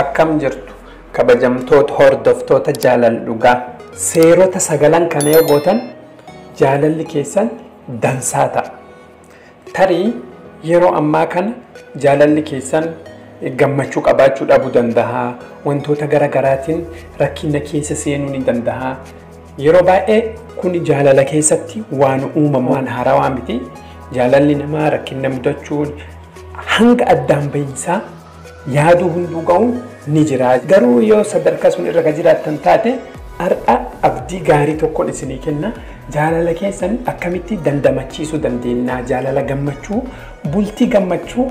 Akkam jirtu kabajamtoota hordoftoota jaalala dhugaa. Seerota sagalan kana yoo gootan jaalalli keessan dansaa ta'a. Tarii yeroo ammaa kana jaalalli keessan gammachuu qabaachuu dhabuu danda'a. Wantoota gara garaatiin rakkina keessa seenuu ni danda'a. Yeroo baay'ee kun jaalala keessatti waan uumamu waan haarawaa miti. Jaalalli namaa rakkina mudachuun hanga addaan bahiinsaa yaaduu hunduu ga'uun ni jira. Garuu yoo sadarkaa sun irra kan jiraattan taate har'a abdii gaarii tokkoon isinii kenna. Jaalala keessan akkamitti dandamachiisuu dandeenya? Jaalala gammachuu, bultii gammachuu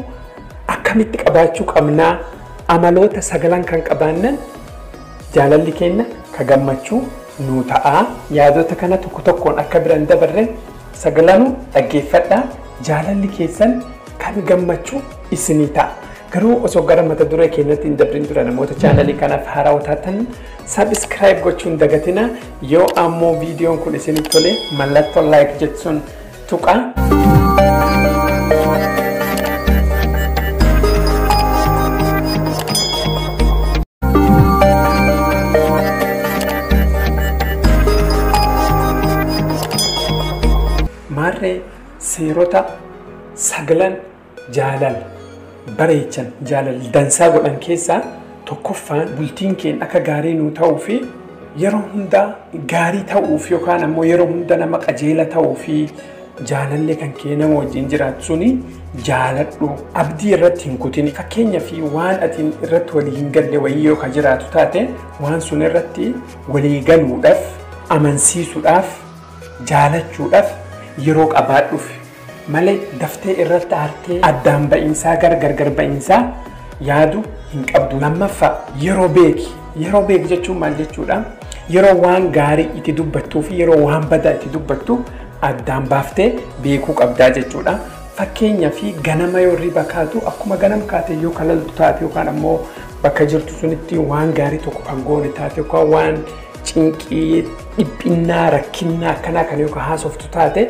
akkamitti qabaachuu qabnaa? Amaloota sagalan kan qabaannan jaalalli keenya ka gammachuu nuu ta'a. Yaadota kana tokko tokkoon akka biraan dabarre sagalanuu dhaggeeffadhaa. Jaalalli keessan kan gammachuu isinii ta'a. Garuu osoo gara mata duree keenyatti hin dabrin dura namoota chaanalii kanaaf haarawaa taatan subscribe gochuun dagatina. Yoo ammoo viidiyoon kun isinitti tole mallattoo like jechuun tuqa. Maarree seerota sagalan jaalala bareechan jaalala dansaa godhan keessaa tokkoffaan bultiin keenya akka gaarii nuu ta'uu fi yeroo hunda gaarii ta'uuf yookaan ammoo yeroo hunda nama qajeela ta'uu fi jaalallee kan kee nama wajjin jiraatu suni jaaladhu. Abdii irratti hin kutin. Fakkeenyaa fi waan ati irratti walii hin galle wayii yoo ka jiraatu taate waan sun irratti walii galuudhaaf, amansiisuudhaaf, jaalachuudhaaf yeroo qabaadhuuf malee daftee irratti aartee addaan ba'iinsaa gara gargar ba'iinsaa yaadu hin qabdu. Lammaffaa yeroo beeki. Yeroo beeki jechuun maal jechuudha? Yeroo waan gaarii itti dubbattuu fi yeroo waan badaa itti dubbattu addaan baaftee beekuu qabdaa jechuudha. Fakkeenyaa fi ganama yoo hirriba kaatu akkuma ganam kaate yoo kalaltu taate yookaan ammoo bakka jirtu sunitti waan gaarii tokko kan goone taate yookaan waan cinqii, dhiphinnaa, rakkinnaa akkanaa kana yookaan haasoftu taate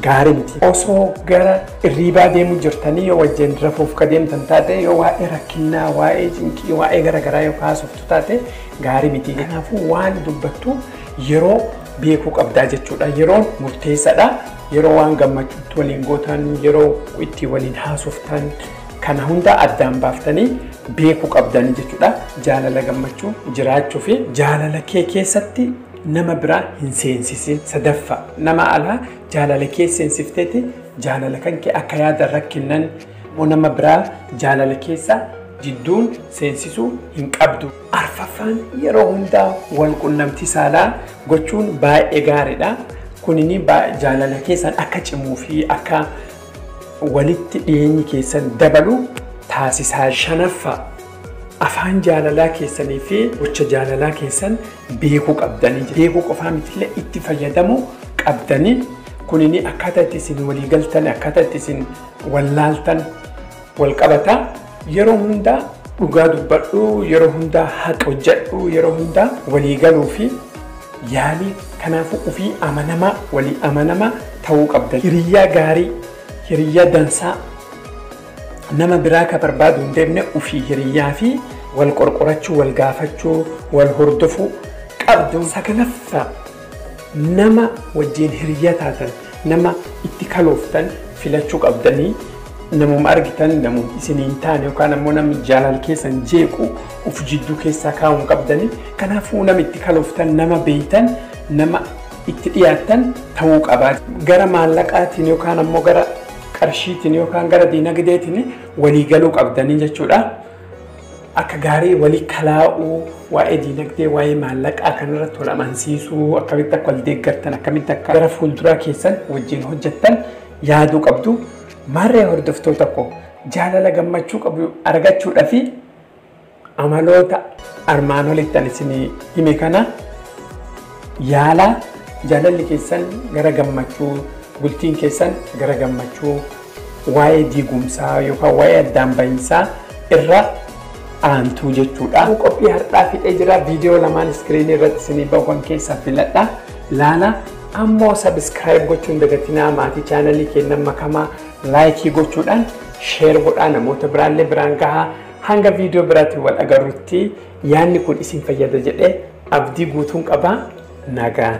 gaarii miti. Osoo gara hirribaa deemuu jirtanii yoo wajjin rafuuf ka deemtan taate yoo waa'ee rakkinnaa, waa'ee cinqii, waa'ee garaagaraa yoo haasoftu taate gaarii miti. Kanaafuu waan dubbattu yeroo beekuu qabdaa jechuudha. Yeroon murteessaadha. Yeroo waan gammachuutti waliin gootan, yeroo itti waliin haasoftan kana hunda addaan baaftanii beekuu qabdanii jechuudha. Jaalala gammachuu jiraachuu fi jaalala kee keessatti nama biraa hin seensisin. Sadaffaa nama alaa jaalala kee seensifteeti jaalala kan kee akka yaada rakkinnan nama biraa jaalala keessa jidduun seensisuu hin qabdu. Arfaffaan yeroo hundaa wal qunnamtii saalaa gochuun baay'ee gaariidha. Kunini jaalala keessan akka cimuu fi akka walitti dhiyeenyi keessan dabalu taasisaa. Shanaffaa afaan jaalalaa keessanii fi gocha jaalalaa keessan beekuu qabdanii. Beekuu qofaa mitiillee itti fayyadamuu qabdanii. Kunini akkaataa itti isin walii galtan, akkaataa itti isin wallaaltan wal qabata. Yeroo hundaa dhugaa dubbadhu, yeroo hundaa haqa hojjedhu, yeroo hundaa walii galuu fi yaalii. Kanaafuu ofii amanamaa walii amanamaa ta'uu qabda. Hiriyyaa gaarii, hiriyyaa dansaa nama biraa ka barbaadu hin deemne ofii hiriyyaa fi wal qorqorachuu, wal gaafachuu, wal hordofuu qabdu. Sagalaffaa nama wajjin hiriyyaa taatan, nama itti kalooftan filachuu qabdanii. Namuma argitan, namuma isin hin taane yookaan ammoo namni jaalala keessan jeequ of jidduu keessaa kaa'uu qabdanii. Kanaafuu nama itti kalooftan, nama beeytan, nama itti dhiyaattan ta'uu qabaa. Gara maallaqaatiin yookaan ammoo gara qarshiitiin yookaan gara diinagdeetiin walii galuu qabdanii jechuudha. Akka gaarii walii kalaa'uu, waa'ee diinagdee, waa'ee maallaqaa kanarratti wal amansiisuu, akkamitti akka wal deeggartan, akkamitti akka gara fuulduraa keessan wajjin hojjettan yaaduu qabdu. Maarree hordoftoota koo jaalala gammachuu qabu argachuudhaa fi amaloota armaan olitti ani isinii hime kana yaalaa. Jaalalli keessan gara gammachuu, bultiin keessan gara gammachuu, waa'ee diigumsaa yookaan waa'ee addaan bahiinsaa irra aantuu jechuudha. Qophii har'aa fixee jira. Viidiyoo lamaan iskiriinii irratti isinii bahuun keessaa filadha. Laala ammoo subscribe gochuun dagatinaa. Maatii chaanalii keenyan makamaa laayikii gochuudhaan sheer godhaa namoota biraallee biraan gahaa. Hanga viidiyoo biraatiin wal agarrutti yaadni kun isin fayyada jedhee abdii guutuun qabaa. Nagaan.